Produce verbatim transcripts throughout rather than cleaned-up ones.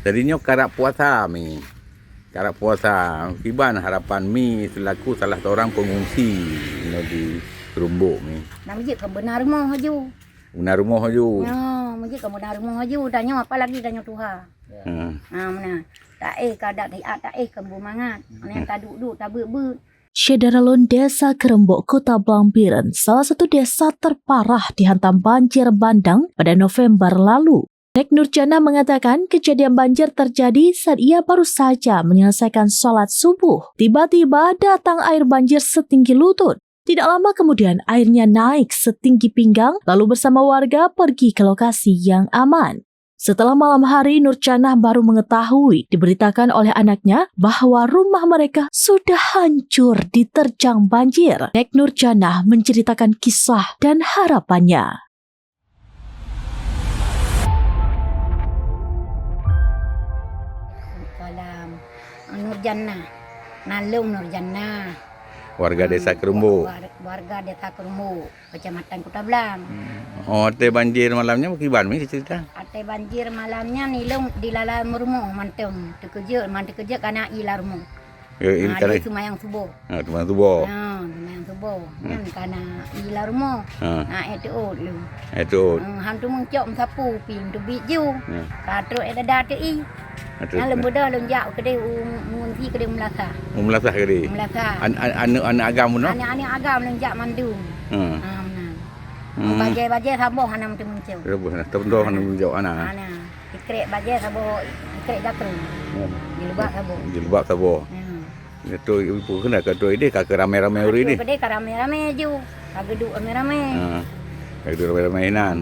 Jadi nyoe karab puasa mi. Karab puasa, kiban harapan mi selaku salah seorang pengungsi nyoe di Krumbok mi. Nah, meujeuet keu beuna rumoh aju. Beuna rumoh aju. Nyoe, meujeuet keu beuna rumoh aju, tanyoe apalagi tanyoe tuha. Hmm. Ha, meunan. Taéh ka adat riat, taéh ka beumangat. Meunan taduek-duek, tabeuet-beuet. Syedara lôn, Desa Krumbok, Kota Blang Bireuen, salah satu desa terparah dihantam banjir bandang pada November lalu. Nek Nurjanah mengatakan kejadian banjir terjadi saat ia baru saja menyelesaikan salat subuh. Tiba-tiba datang air banjir setinggi lutut. Tidak lama kemudian, airnya naik setinggi pinggang, lalu bersama warga pergi ke lokasi yang aman. Setelah malam hari, Nurjanah baru mengetahui diberitakan oleh anaknya bahwa rumah mereka sudah hancur diterjang banjir. Nek Nurjanah menceritakan kisah dan harapannya. Salam. Nurjannah. Nan lôn Nurjannah. Warga Desa Krumbok. War-, warga Desa Krumbok, Kecamatan Kota Blang. Hmm. Oh, watèe banjir malam nyan kiban mi cerita? Watèe banjir malam nyan ilôn di dalam rumoh mantong. Teukeujot, man teukeujot kana ie lam rumoh. Ya, ini ha, karena dia semayang subuh. Ha, semayang subuh. Ha, semayang subuh. Hmm. Nyan kana ie lam rumoh. Ha. Na, eh, teuôt lôn. Eh, teuôt. Hmm, han tu meucok meusapu pih, teubiet ju. Ya. Ka trok eh dada teu ie. Ha, trok. Nyan lôn beudôh lôn jak keudeh u, meugunsi keudeh meulasah. Oh, meulasah keudeh? Meulasah. An-, an-, aneuk, aneuk agam bunoe? Aneuk-aneuk agam lôn jak mandum. Ha. Ha, meunan. Hmm. Bajèe-bajèe saboh hana meuteumeucok. Saboh hana, saboh hana meuteumeucok, hana. Hana. Sikrek bajèe saboh, sikrek jakrong. Ya. Jilbab saboh. Jilbab saboh. Ya. Itu ibu kena ka trok idéh ka ramé-ramé ureueng idéh. Ka trok idéh ka ramé-ramé ju. Ka geuduek ramé-ramé. Ha. Ka geuduek ramé-ramé inan.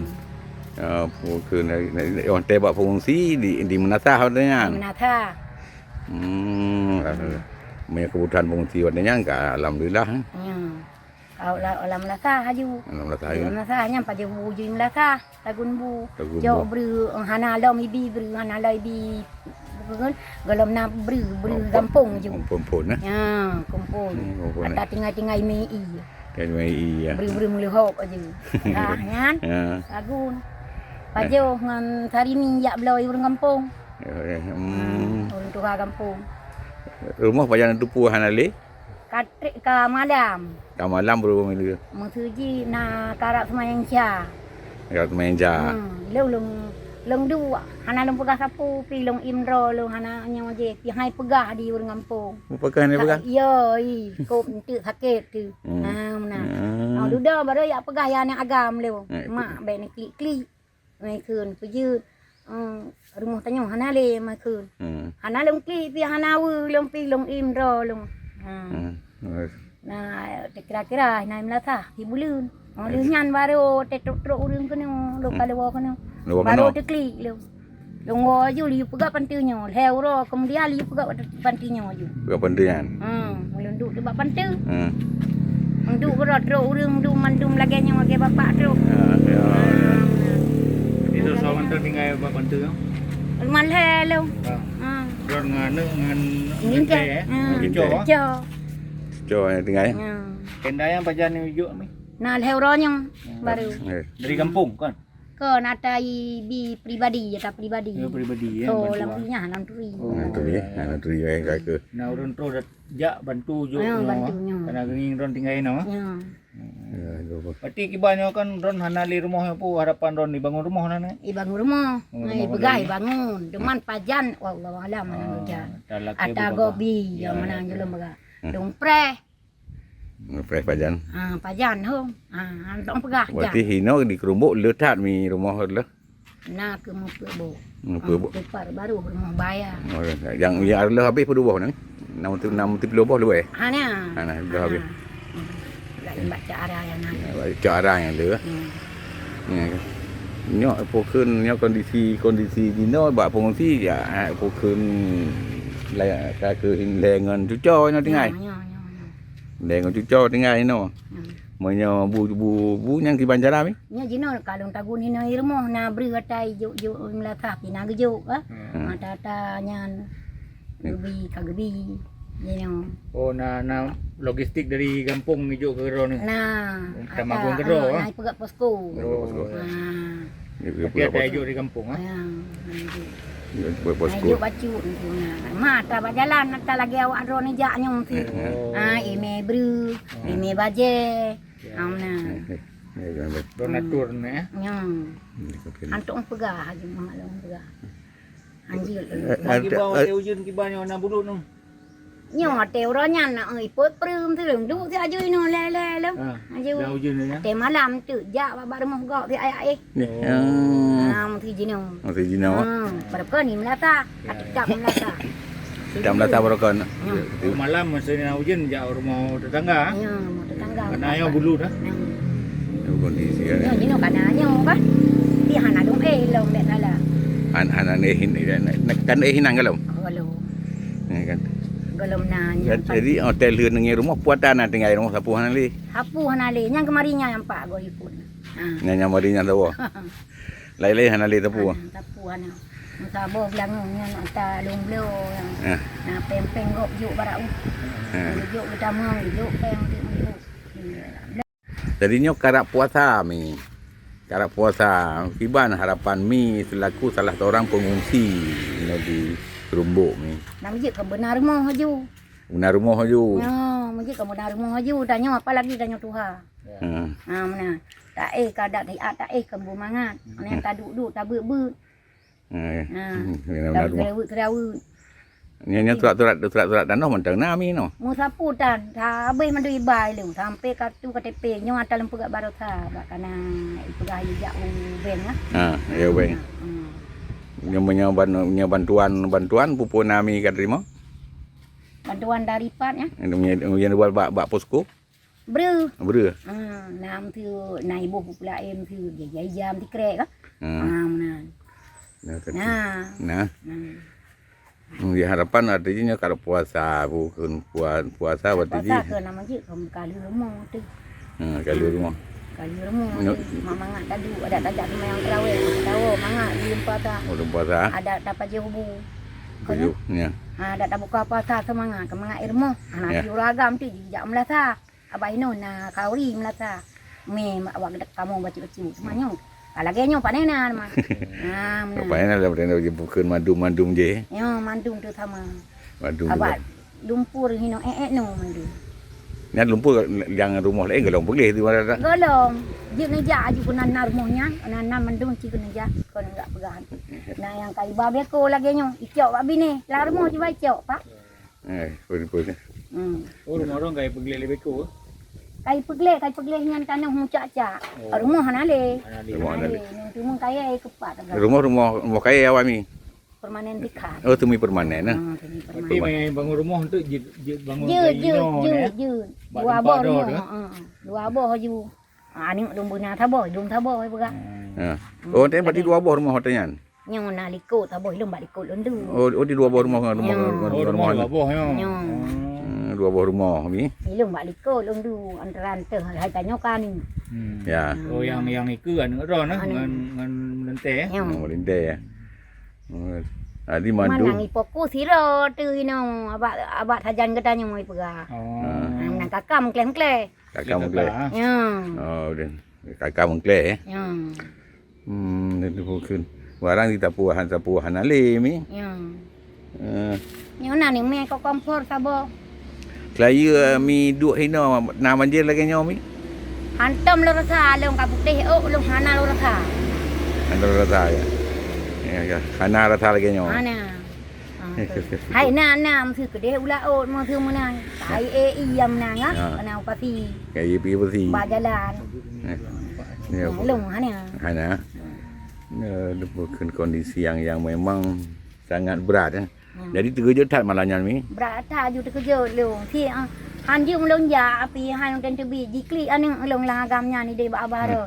Ya, bukan dari, dari, dari orang teh bak pengungsi di, di Menasah watèe nyan. Di Menasah. Hmm, meunyo kebutuhan pengungsi watèe nyan ka alhamdulillah. Ya. Ka lam, lam Meunasah aju. Lam Meunasah aju. Lam Meunasah nyan pajoh bu ju Meunasah, tagun bu. Tagun bu. Cok breueh, hana lom ibi breueh, hana lom ibi. Golom na breueh, breueh gampông ju. Gampông, eh? Ya, gampông. Hmm, gampông, eh. Ata tinggai-tinggai mé ie. Tinggai mé ie, ya. Breueh-breueh meuleuhop aju. Ah, nyan. Ya. Tagun. Pajoh ngon sarimi jak bloe ureueng gampông. Ya, ya, hmm. Hmm, ureueng tuha gampông. Rumoh pajan teupeue hana lé? Ka trép ka malam. Ka malam baru meuleueh. Meuseuji na karab seumayang Isya. Karab seumayang Isya. Hmm, lôn, lôn, lôn duek, hana lôn peugah sapeue, pih lôn im droe lôn hana nyoe jih, pih hai peugah di ureueng gampông. Peugah hai peugah? Yo, i, kop enteuk sakét tu. Hmm. Ha, meunan. Hmm. Oh, dudoe baru jak peugah ya aneuk agam lôn. Eh, mak bèk neuklik-klik. Mai kheun peujeuet, eh, rumoh tanyoe hana lé mai kheun. Hmm. Hana lôn klik pih hana weu lôn pih lôn im droe lôn. Ha. Hmm. Na, kira-kira na Meunasah sibuleuen. Oh, lheueh nyan baru trok-trok ureueng keunoe, lôn ka lôn woe keunoe. Lôn woe keunoe. Baru teuklik lôn. Lôn woe aju laju peugah panteue nyoe. Lhèe uroe keumudian laju peugah panteue nyoe aju. Peugah panteue nyan. Hmm, lôn duek teuk bak panteue. Hmm. Lôn duek keudroe trok ureueng dum mandum lagèe nyoe lagèe bapak trok. Ya, ya, ya. Itu soe mantong tinggai bak panteue? Rumoh lhèe lôn. Ha. Ha. Droe ngon aneuk ngon lintèe, eh? Ha. Cuco, eh? Cuco. Cuco nyang tinggai. Ha. Tenda nyan pajan neujok mi? Na lhèe uroe nyoe baru. Eh. Dari gampông kan? Kon ata ibi pribadi, ata pribadi. Ya, pribadi, ya, so, bantuan. Lam turi nyan, lam turi. Oh. Lam turi, ya, lam turi, ya, ka ke. Nah, ureueng troh dat-, jak bantu jok nyoe. Ya, bantu nyoe. Karena geuring droen tinggai nyoe. Ya. Ya, ya, apa. Berarti kiban nyoe kan droen hana lé rumoh nyoe pu harapan droen dibangun rumoh na, eh? Dibangun rumoh. Bangun rumoh. Nah, peugah dibangun. Cuman pajan, wallahu alam, mana hujan. Ata gobi, ya, mana julom bagah. Hmm. Dong preh. Preh pajan. Ha, pajan ho. Ha, hana peugah. Berarti hinoe di Krumbok le that mi rumoh lheueh? Na keu meupeuet boh. Meupeuet boh. Ha, meupeuet baru rumoh baya. Oh, nyang, nyang lheueh habéh peuduboh nyan? Enam puluh, enam puluh boh luweh? Hana. Hana, lheueh habéh. Ha. Laén bak cara nyang na. Ya, bak cara nyang lheueh. Hmm. Ya. Nyoe pokon nyoe kondisi, kondisi jinoe bak pengungsi ya, pokon la-, ka keu lhèe ngon cuco nyoe tinggai. Ya, ya, ya, ya. Lhèe ngon cuco tinggai inoe. Hmm. Meunyoe bu, bu, bu nyang kiban cara mi? Nyoe jinoe ka lôn tagun inoe i rumoh na breueh ata ijok-jok Meunasah pih na geujok, ah. Hmm. Ata-ata nyan geubi, ka geubi. Jinoe. Oh, na, na logistik dari gampông ijok keu droeneuh? Na. Tamagun keu droe, ah? Na ipeugah posko. Oh. Posko. Ha. Berarti ata ijok di gampông, ah? Ya, na ijok. Buat posko. Jok bacut tu. Ma, ata bak jalan, ata lagèe awak droeneuh jak nyoe tu. Eh, eh. Ah, imè breuh, imè bajèe. Ya. Ah, meunan. Eh, eh. Ya, ya, ya. Donatur ni, eh? Ya. Hmm, oke. Antok peugah, Haji Muhammad Long peugah. Anjir. Eh, eh, kiban, eh, watèe ujeuen kiban nyoe na bulut nyoe. Nyoe watèe uroe nyan na, eh, ipot preuem tu lom. Duek si aju inoe lé-lé lom. Ah, aju. Dah ujeuen dah, ya? Watèe malam tu jak bak, bak rumoh gok si ayah eh. Ni. Oh. Ah, mesti jinoe. Mesti jinoe, ah. Ah, pada pukul ni melata. Ya, ya. Ketika melata. Ketika melata baroekon. Ya. Oh, malam masa ni ujeuen jak rumoh tetangga. Ya, rumoh tetangga. Karena ayah bulu dah. Ya. Itu kondisi, ya. Ya, jinoe kana nyoe kan. Ti hana dong eh lom dek salah. Han-, hana eh hin-, kan eh hinan galom. Galom. Ya kan. Galom na. Ya, jadi hotel lheueh ngon rumoh puatan na tinggai rumoh sapu hana lé. Sapu hana lé. Nyang keumari nyan nampak go ikut. Ha. Nyang, nyang mari nyan saboh. Laén-laén hana lé sapu. Hana, sapu hana. Meusaboh beulangong nyan ata lôn bloe nyang. Eh. Na péng-péng gop jok barak u. Eh. Jok geutamong, jok péng jok. Jadi nyoe karap puasa, Mi. Karap puasa. Kiban harapan Mi selaku salah seorang pengungsi nyoe di Rumbok, Mi? Nam jeuet keu beuna rumoh aju. Beuna rumoh aju. Nyoe, meujieb keu beuna rumoh aju. Tanyoe apalagi tanyoe tuha. Ya. Hmm. Ha, meunan. Taéh ka adat riat, taéh keu beumangat. Hmm. Meunan taduek-duek, tabeuet-beuet. Eh, ha. Hmm, beuna rumoh. Taseuraweut-seuraweut. Nyan, nyan surat-surat, surat-surat tanoh mantong na, Mi, noh? Meusapu tan, habéh mandum iba ilong, sampoe kartu K T P, nyoe ata lôn peugah baroesa, bak kana ipeugah ijak u bank, ah. Ha, ya, u bank. Hmm. Nyoe, nyoe ban-, nyoe bantuan, bantuan peue-peue na, Mi, ka teurimong? Bantuan dari pat, ya. Nyoe, nyoe bak, bak posko? Breuh. Breuh. Ah, na meuteuk, na iboh peue-peue laén meuteuk, jai-jai jam tikrek ka. Hmm. Ah, meunan. Nah, kata. Nah. Nah. Nah. Hmm, di harapan artinya kalau puasa, bukan pua-, puasa berarti puasa ke nama je, kamu kali rumah tu. Hmm, kali rumah. Kali rumah tu. Mak mangat tadu, ada tajak semayang tarawih, tahu mangat di puasa. Oh, di puasa. Ada dapat je hubu. Tujuh, ya. Ha, ada tabuka puasa semangat, semangat ilmu. Ha, ya. Nanti uragam tu jijak melasa. Abah Inun na kauri melasa. Mi awak geudak kamoe bacut-bacut. Cuma nyoe. Ka lagèe nyoe panen na mah. Ha, meunan. Panen na, panen na, bukan mandum-mandum je. Nyoe mandum tu sama. Mandum abah juga. Lumpur hino eh, eh, no mandum. Nyan lumpur nyang rumoh laén golom peugléh tu mana tak? Golom. Jeuet neujak aju keunan na rumoh nyan, keunan na mandum ci keuneuk jak, kon enggak peugah. Nah, nyang ka iba beko lagèe nyoe, icok bak binéh. Lam rumoh cuba icok, Pak. Eh, pun, pun. Hmm. Oh, rumoh orang kai peugleh lebih ku. Kai peugleh, kai peugleh nyan tanoh mucak-cak. Oh. Rumoh hana lé. Hana lé. Rumoh hana lé. Hana lé. Nang cuma kaya ai keupat agak. Rumoh, rumoh, rumoh kaya awak ni? Permanen tikam. Oh, semi permanen, nah. Ah, semi permanen. Tapi mai bangun rumoh tu jeuet, jeuet bangun jeuet, jeuet, jeuet. Dua boh rumoh, ha, ha. Dua boh aju. Aneuk lôn beuna saboh, lôn saboh ai peugah. Ha. Oh, tapi berarti dua boh rumoh hotel nyan? Nyoe na likot saboh, lôn bak likot lôn tu. Oh, oh, di dua boh rumoh ngon rumoh, ngon, ngon rumoh dua boh nyoe. Nyoe. Hmm, dua boh rumoh ni. Lôn bak likot lôn tu, antara teuh hai tanyoe ka ni. Hmm. Ya. Oh, yang, yang ikeu aneuk droe nah, aneuk. Ngon, ngon meulintèe, ya? Nyoe. Ngon meulintèe, ya. Oh. Adi madu. Manang ipoku sira tu inoe, abak, abak sajan geutanyoe ipeugah. Oh. Ha, nang kakam kleh-kleh. Kakak mengklek. Ya. Oh, udah. Kakak mengklek, eh? Ya. Hmm, itu bukan. Barang di tapuhan-tapuhan alim, eh? Ya. Eh. Nyoe na ni mie kok kompor saboh. Kelaya mi duek hino na banjir lagèe nyoe mi? Hantom lôn rasa lôn ka putéh ôk lôn hana lôn rasa. Hana lôn rasa ya. Ya, ya. Hana rasa lagèe nyoe. Hana. Ah, tu. Hai na, na meusi keudeh u laôt meusi meunan. Hai eh iya meunan ah, ya. Kena upasi. Ya, iya, iya, upasi. Ba jalan. Eh. Ya, lôn hana. Hana. Ya, bukan kondisi yang, yang memang sangat berat, eh. Hmm. Jadi, terkejut that malam nyan, Mi? Berat that ju terkejut lôn. Si, ah, han jeuem lôn jak, api han lôn teubi, jiklik aneuk lôn lam agam nyan, ideh bak abah rot.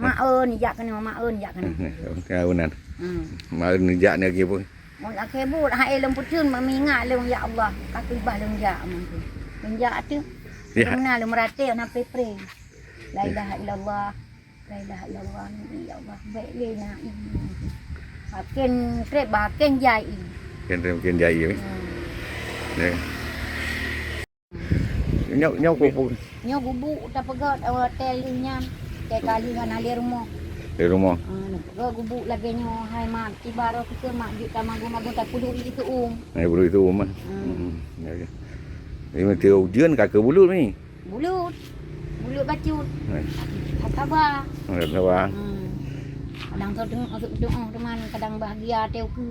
Mak ôn jak keunoe, mak ôn jak keunoe. Keunan. Hmm. Mak ôn jak ni lagi pun. Mun akhé buet hai lôn peutheun, meuingat lôn, ya Allah, ka keubah lôn jak meunan. Lôn jak tu. Ya. Lôn na lôn meuratéb na pre-pre. La ilaha illallah. La ilaha illallah. Ya Allah, baik lé na. Makin trép makin jai. Makin trép makin jai. Hmm. Ya. Nyoe, nyoe kupu. Nyoe gubuk tapeugöt, eh, watèe lheueh nyan, watèe ka lheueh hana lé rumoh. Di rumoh. Ah, neupeugah gubuk lagèe nyoe, hai mak, kiban roh pike mak jeuet ka magun-magun tapuluh di seu'uem. Eh, puluh di seu'uem, eh. Hmm. Hmm, ya, ya. Jadi, meusti ujeuen ka keu bulut ni. Bulut. Bulut bacut. Eh. Saba. Eh, saba. Hmm. Kadang tu tengok masuk doa teman, kadang bahagia teu ke.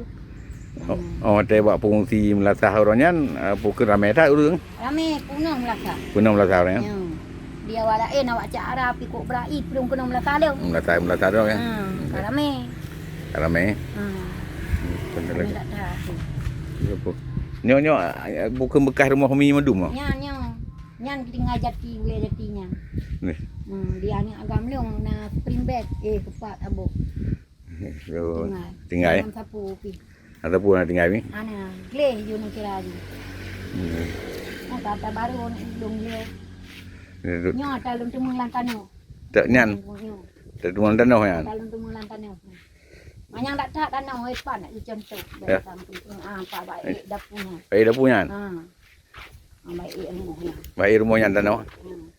Oh, oh, watèe bak pengungsi meulasah uroe nyan, eh, pukon ramè that ureueng? Ramè, peunoh meulasah. Peunoh meulasah uroe nyan? Ya. Di awak laén, awak cak Arab, pi kok bra-i, peulom keunoe meulasah lom. Meulasah, meulasah lom, ya? Ha, ka ramè. Ka ramè? Ha. Hmm, ramè that-that. Ya, pu-, nyoe, nyoe, eh, bukon beukah rumoh Mi mandum, oh? Nyan, nyoe. Nyan tinggai jati, ulèe jati nyan. Neh. Hmm, di aneuk agam lôn na spring bed, eh, keupak tabok. Yo, tinggai. Tinggai. Dalam sapu pi. Ataupun na tinggai ni? Ana, gleh ju neukira ju. Hmm. Oh, kata baru ni lôn gleh. Ya, tu. Nyoe ata lôn teumé lam tanoh. Tak nyan. Nyoe. Tak teumé lam tanoh nyan. Ata lôn teumé lam tanoh. Manyang dak tak tanoh, eh, pan nak contoh. Ya. Dalam samping, ah, pak baik dapur nyan. Baik dapur nyan. Ha. Ah, baik rumoh nyan. Baik rumoh nyan tanoh. Hmm.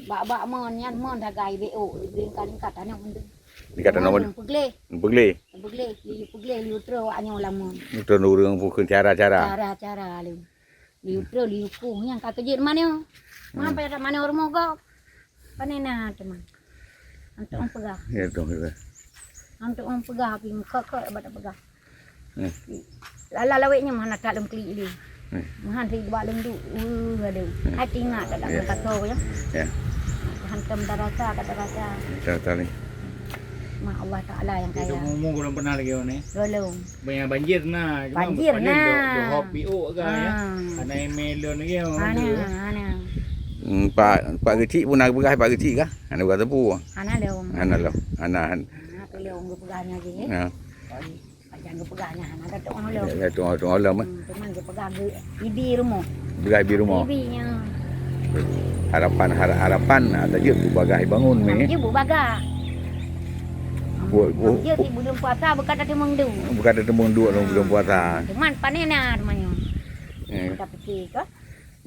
Bak-bak mon nyan, mon sagai B O, lingka-lingka tanoh meuntun. Lingka tanoh meuntun. Peugleh. Peugleh. Peugleh, li peugleh, li utroe awak nyoe lam mon. Utroe ureueng pukon cara-cara. Cara-cara li. Li utroe, li ukoh nyan ka keujeuet manoe. Hmm. Sampai ada manoe rumoh gob. Pane na teuma. Antok peugah. Ya, tu, ya. Antok peugah, pi meukhok-khok bak peugah. Eh. Lala lawét nyoe hana that lôn klik lé. Eh. Meuhan sidua lôn duek, weueh, aduh. Eh. Hai teuingat dak lam kaso nyoe. Ya. Hantom darasa, dak darasa. Darasa ni. Mak Allah Taala nyang kaya. Itu umur belum pernah lagi ni. Belum. Banyak banjir na, cuma banjir paling na. Dok, dok hop piuk ke ya. Ah. Hana email lôn lagi orang tu. Hana, hana. Hmm, Pak, Pak Geuchik pun na peugah Pak Geuchik kah? Hana peugah teupeu. Hana lom. Hana lom. Hana, han-, hana, tu lom geupeugah nyan lagi, eh. Ha. Pajan geupeugah nyan, hana ka tu'oh lom. Ya, ya, tu'oh, tu'oh lom, eh. Hmm, cuman geupeugah geu-, ibi rumoh. Peugah ibi rumoh. Ibi nyan. Harapan, har-, harapan, ah, tajeuet bubagah bangun, meh. Tajeuet bubagah. Bu-, bu-, tajeuet bu-, di buleuen puasa, bukan tateumeung duek. Bukan tateumeung duek dalam buleuen puasa. Cuman pane na teuma nyoe. Eh. Ka pike ka.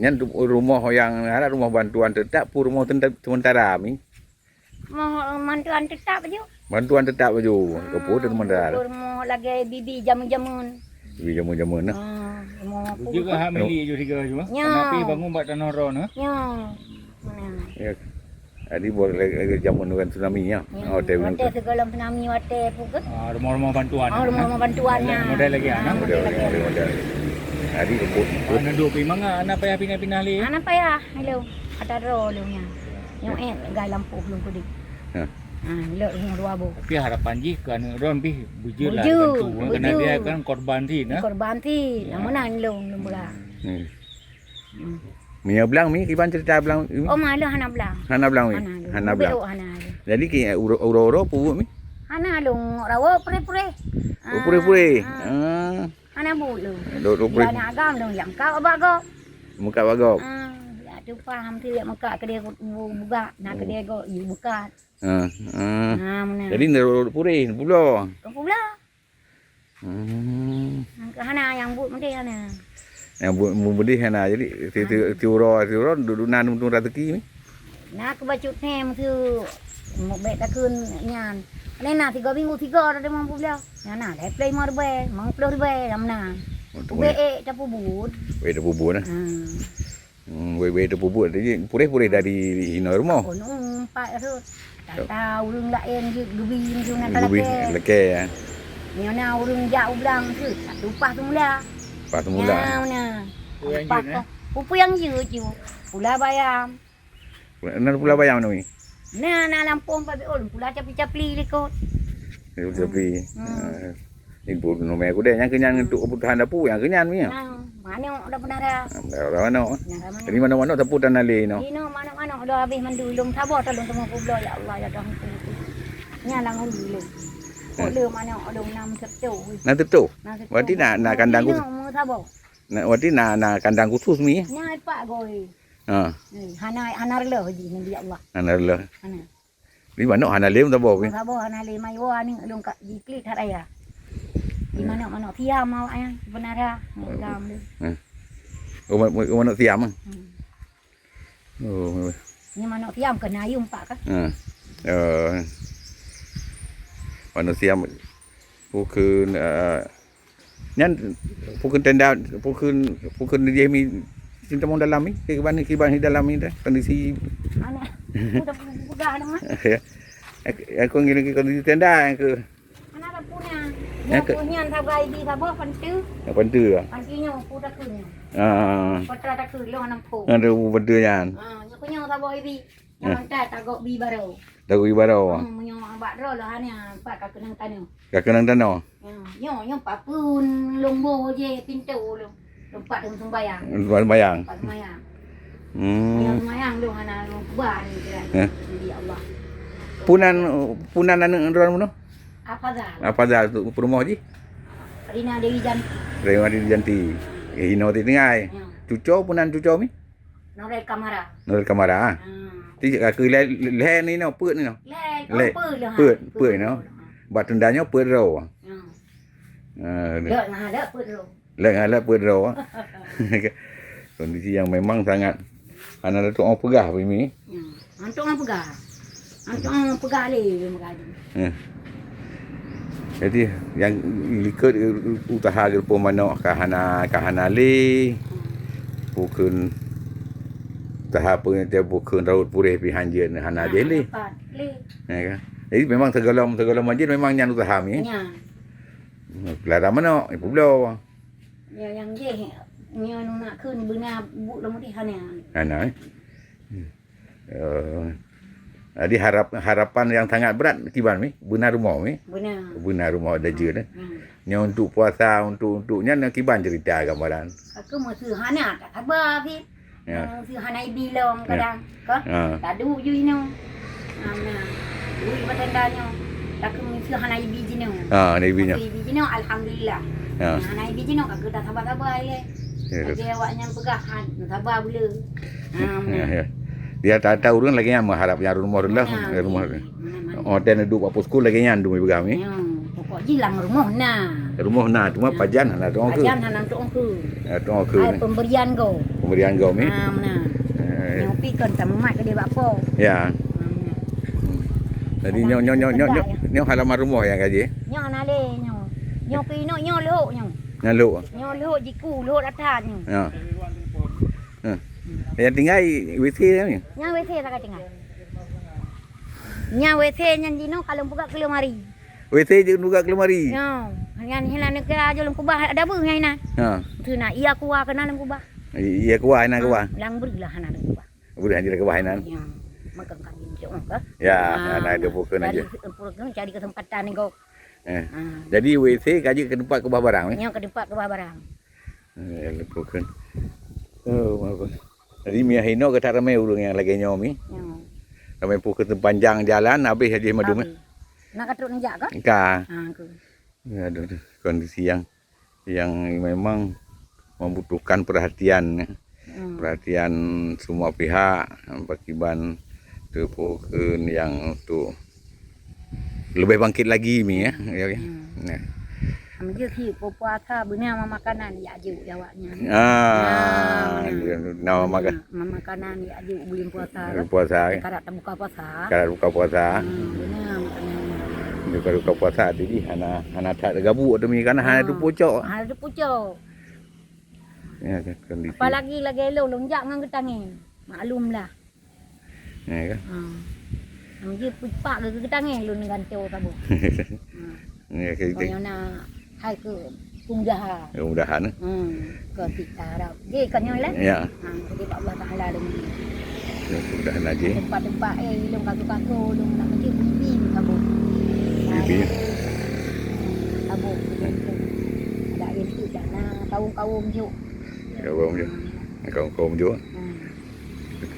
Nyan tu rumoh nyang harap rumoh bantuan tetap, pu rumoh tenta-, sementara, mi? Rumoh bantuan tetap aju. Bantuan tetap aju. Ah, ke pu sementara. Rumoh lagèe bibi jameun-jameun. Bibi jameun-jameun, nah. Ah, rumoh pu. Juga hak milik ju tiga ju, ah? Nya. Tapi bangun bak tanoh droe, nah. Nya. Mana? Ya. Jadi, buat lagi, lagi jameun dengan tsunami, ya? Ya. Oh, watèe, watèe segolom tsunami, watèe pu ke? Ah, rumah-rumah bantuan, ah, ya, rumah-rumah bantuan, model, ya. Model lagi, ah, ah, nah? Model, model lagi, model. Jadi, kebut, kebut. Ah, neudok pi mangat, hana payah pinah-pinah lé. Hana payah, hello. Ata droe lôn nyan. Nyoe, eh, gai lampôh lôn keudéh. Ha. Ah, lheuh rumoh dua boh. Tapi harapan jih keu aneuk droe pih beujeuet lah. Beujeuet, dibantu, kan? Beujeuet. Karena dia kan korban sih, nah. Korban sih. Ya. Nama nan lôn, lôn beurang. Hmm. Hmm. Meunyoe blang mi, kiban cerita blang mi? Oh, ma lôn hana blang. Hana blang mi? Hana lôn. Hana blang. Beu hana lôn. Jadi ki, uro-, uroe-uroe peue mi? Hana lôn, rawa purée-purée. Oh, purée-purée. Ah, ah. Ah. Hana buet lôn. Dok, dok purée. Aneuk agam lôn jak meukat bak gob. Meukat bak gob. Ah, jak tupah, meusti jak meukat keudéh bu-, bu-, bugak, na keudéh gob, yue meukat. Ah, ah. Ah, meunan. Jadi, dok purée, pula. Pula. Hmm. Hana nyang buet meudeh hana. Nyang buet, buet meudeh hana. Jadi, si, si, hana. Si uroe, si uroe, duek-duek na, na raseuki ni. Na keu bacut nyan, meuseu, bèk takheun nyan. Nyan na sigoe minggu sigoe, ada mampu beliau. Nyan na, lhèe plôh limong ribèe, limong plôh ribèe, lam na. Oh, tu. Ubé ék tapeubuet. Ubé tapeubuet, eh? Hmm. Hmm, wéh-wéh teupeubuet, jadi purée-purée dari hinoe rumoh. Oh, nu empat tu. Tata ureueng laén ge-, geubi macam na. Geubi, talakée. Talakée, ya. Nyoe na ureueng jak u blang tu, tak tupah semula. Tupah semula. Nyoe na. Pupui nyang jeuet, eh? Pupui nyang jeuet je. Pula bayam. Na pula bayam na, Mi? Na, na lampôh empat belas, pula capli-capli likot. Capli-capli. Hmm. Ah. Ibu numé kudeh nyang keunyan untuk kebutuhan dapur nyang keunyan punya. Nah, manok dah penara. Ah, penara manok. Penara manok. Jadi manok-manok sapu tanah lé no. Ino manok-manok dah habis mandu lom sabar tolong temu kublo ya Allah ya Tuhan. Nyalang ulu lom. Eh. Kok le manok dong nam setu. Nah, setu. Nah, setu. Berarti nak, nak kandang khusus. Ino mu sabar. Nak, berarti nak, nak kandang khusus mi. Nya pak goi. Ha. Eh, hana, hana rela ji nabi Allah. Hana rela. Hana. Di manok hana lé meusaboh pih. Meusaboh hana lé, mai woe aneuk lôn ka jiklik that raya. Di manok-manok siam awak nyan, penara, ngam lé. Hmm. Oh, ma-, ma-, manok siam, eh? Hmm. Oh. Ni manok siam keu na ayum pak kah? Hmm. Oh. Manusia pukon, eh, nyan pukon tenda, pukon, pukon di jih mi, cinta mau dalam mi, kiban, kiban di dalam mi dah kondisi. Anak, udah pegang nama. Ya. Aku, aku ngini kondisi tenda yang ke. Anak dah punya. Ya, ke- Nyan sagai di saboh pantu. Ya, pantu ya. Pantunya aku tak punya. Ah. Patra tak punya lo anak po. Ada pantu nyan. Ah, aku nyong saboh ibi. Nyang mantah tagok bi barô. Tagok bi barô. Hmm, meunyoe bak droe lah hana pat ka keunong tanoh. Ka keunong tanoh. Ya, nyoe, nyoe papeuen lombo je pintoe lom. Tempat lom sembayang. Tempat sembayang. Tempat sembayang. Hmm. Meunyoe sembayang lom hana lom kuba ni kira. Eh. Di Allah. Punan, punan aneuk droe bunoe? Afazal. Afazal tu peurumoh jih? Rina Dewi Janti. Rina Dewi Janti. Eh, hino ti tinggai. Ya. Cuco punan cuco mi? Norel Kamara. Norel Kamara, ah. Hmm. Ti ka keu lhèe, lhèe ni no, peuet ni no. Lhèe, lhèe. Oh, peuet lah, ha. Peuet, peuet no. Peuet. Bak tenda nyoe peuet droe. Hmm. Ah, lhèe, ha, lhèe peuet droe. Lhèe, ha, lhèe peuet droe. Kondisi yang memang sangat hana lé tuoh peugah, Mimi. Hmm. Hantom peugah. Hantom peugah lé, peugah lé. Eh. Jadi, nyang likot usaha geureupoh manok ka hana, ka hana lé. Bukon usaha pun, bukon raut puréh pih hanjeuet hana jih lé. Dapat lé. Ya kan? Jadi, memang sigohlom, sigohlom hanjeuet memang nyan usaha mi. Nyan. Pelara manok, ipeubloe. Ya, nyang jih, nyoe nak kheun beuna buet lom deh hana. Hana, eh? Eh, jadi harap, harapan yang sangat berat kiban mi, beuna rumoh mi. Beuna. Beuna rumoh ada jeuet, eh. Hmm. Nyoe untuk puasa, untuk, untuk nyan kiban cerita gambaran. Aku masih hana tak sabar sih. Ya. Masih hana ibi lom kadang. Ka? Ha. Tak duek ju inoe. Ha, nah. Duek batenda nyoe. Tapi masih hana ibi jinoe. Ha, hana ibi nyoe. Masih ibi jinoe, alhamdulillah. Ha. Nah, hana ibi jinoe, aku dah sabar-sabar ilèe. Ya. Lagèe awak nyan peugah, ha, sabar bule. Ha, ya, ya. Dia tak tahu ureueng lagèe nyan meuharap nyang rumoh rendah, nah, rumoh. Iya, memang. Oh, dan duduk bak posko lagèe nyan dumi peugah mi. Ya, pokok jih lam rumoh na. Rumoh na, cuma pajan hana tuong keu. Pajan hana tuong keu. Ya, tuong keu. Ai ni. Pemberian go. Pemberian go mi. Ha, meunan. Eh. Nyoe pi kon tamumat ke dia bak po. Ya. Ha, meunan. Jadi nyoe, nyoe, nyoe, nyoe, nyoe, nyoe halaman rumoh nyang ka jih. Nyoe hana lé nyoe. Nyoe pi nyoe, nyoe lhok nyoe. Nyoe lhok. Nyoe lhok jiku, lhok datat nyoe. Ya. Ha. Nyang tinggai W C kan ni? Nyang W C tak tinggai. Nyang W C nyan jinoe kalau buka keu lemari. W C je buka keu lemari. Nyoe, nyan hinan neukira aja lôn kubah ada beuh nyan inan. Ha. Tu nak iya kuah kena lôn kubah. Iya kuah inan kuah. Lang beri lah hana lôn kubah. Beri hana lôn kubah inan. Ya, makan kami cok ke. Ya, hana ada bukan aja. Cari kesempatan ni kau. Eh. Ha. Jadi W C ka jeuet keu teumpat keubah barang, eh? Nyoe keu teumpat keubah barang. Eh, lepokan. Oh, maaf. Jadi, meuhinoe gata ramé ureueng nyang lagèe nyoe mi. Nyoe. Ramé pukon seupanjang jalan habéh jih madum, eh? Habéh. Nak ka trok neujak kah? Ka. Ha, ke. Ya, aduh, aduh. Kondisi yang, yang memang membutuhkan perhatian, ya. Hmm. Perhatian semua pihak, pakiban teupokon yang untuk lebih bangkit lagi mi, ya. Ya, ya. Hmm. Ya. Meunyoe si puasa beuna makanan ya aju awak nyan. Ah, nah, nama maka-, makanan ya aju bulan puasa. Bulan puasa, eh. Karat buka puasa. Karat buka puasa. Hmm, beuna makanan. Buka, buka puasa tu jih hana, hana that gabuk tu mi kan hana tu pucok. Hana tu pucok. Ya, kan, kondisi. Apalagi lagèe lôn, lôn jak ngon geutangen. Maklumlah. Ya, kan? Ha. Nang jih pupak ke geutangen lôn gantoe saboh. Ha. Ya, kan, oh, nyang na hai keu peumudahan. Peumudahan, eh? Hmm. Keu kita harap. Jih kan nyoe lah. Ya. Ha, jadi bak Allah Taala lôn. Ya, mudah-mudahan lagi. Tempat-tempat, eh, ilong kaku-kaku, ilong nak mesti bibi kabu. Bibi. Kabu. Ada yang tu dah na kaum-kaum juk. Kaum juk. Kaum-kaum juk. Hmm.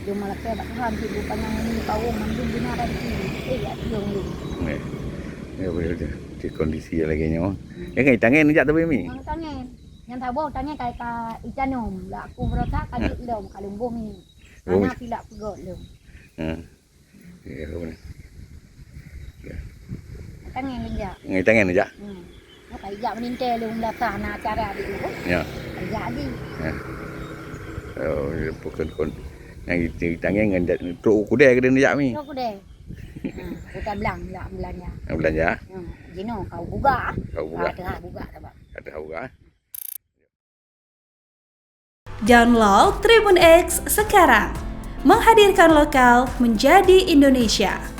Dia malah kayak bak Tuhan tu, dia pandang ni kaum mandum benar dan tu. Eh, ya, dia ni. Eh. Ya, boleh je. Di kondisi lagi nyawa. Hmm. Ya, kan, tangan jak tapi mi. Tangan. Yang taboh tangan kai ka icanom. Lah aku berasa kaji lom kalau boh mi. Boh mi. Anak silap pegot lom. Ha. Ya, apa ni? Ya. Tangan lom jak. Ngai tangan jak. Hmm. Apa jak meninte lom dah sah na acara di tu. Ya. Jak di. Ya. Oh, ya, bukan kon. Yang itu tangan ngan jak trok kudai ke dia jak mi. Trok kudai. Ha, kota Blang lah belanja. Belanja. Ha, jinoe kau buka. Kau buka. Ha, tengah buka saban. Kata buka. Download Tribun X sekarang. Menghadirkan lokal menjadi Indonesia.